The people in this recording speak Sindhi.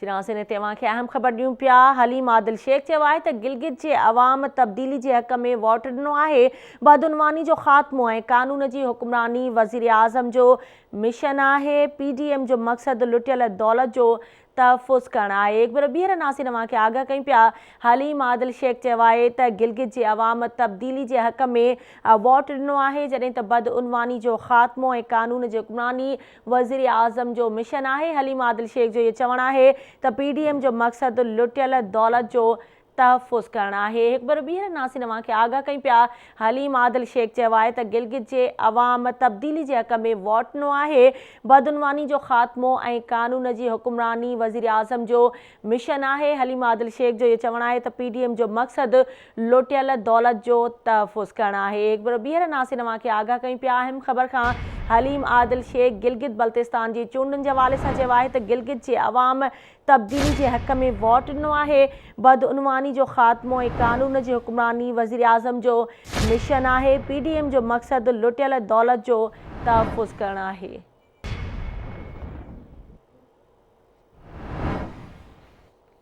چناسين هتي اوهان کي اهم خبر ڏيون پيا، حليم عادل شيخ چيو آهي ته گلگت جي عوام تبديلي جي حق ۾ ووٽ ڏنو آهي، بدعنواني جو خاتمو ۽ قانون جي حڪمراني وزيراعظم جو مشن آهي، پي ڊي ايم جو مقصد لٽيل دولت جو تحفظ ڪرڻ آهي. هڪ ڀيرو ٻيهر ناصر اوهان کي آگاهه ڪيون پيا، حليم عادل شيخ چيو آهي ته گلگت جي عوام تبديلي جي حق ۾ ووٽ ڏنو آهي، جڏهن ته بدعنواني جو خاتمو ۽ قانون جي حڪمراني وزيراعظم جو مشن آهي، حليم عادل شيخ جو اهو چوڻ آهي ته پي ڊي ايم جو مقصد لٽيل دولت جو تحفظ ڪرڻ آهي. هڪ ڀيرو ٻيهر ناصر اوهان کي آگاهه ڪيون پيا، حليم عادل شيخ چيو آهي ته گلگت جي عوام تبديلي جي حق ۾ ووٽ ڏنو آهي، بدعنواني جو خاتمو ۽ قانون جي حڪمراني وزيراعظم جو مشن آهي، حليم عادل شيخ جو اهو چوڻ آهي ته پي ڊي ايم جو مقصد لٽيل دولت جو تحفظ ڪرڻ آهي. هڪ ڀيرو ٻيهر ناصر اوهان کي آگاهه ڪيون پيا، اهم خبر کان حليم عادل شيخ گلگت بلتستان جي چونڊن جي حوالي سان چيو آهي ته گلگت جي عوام تبديلي جي حق ۾ ووٽ ڏنو آهي، بدعنواني جو خاتمو ۽ قانون جي حڪمراني وزيراعظم جو مشن آهي، پي ڊي ايم جو مقصد لٽيل دولت جو تحفظ ڪرڻ آهي.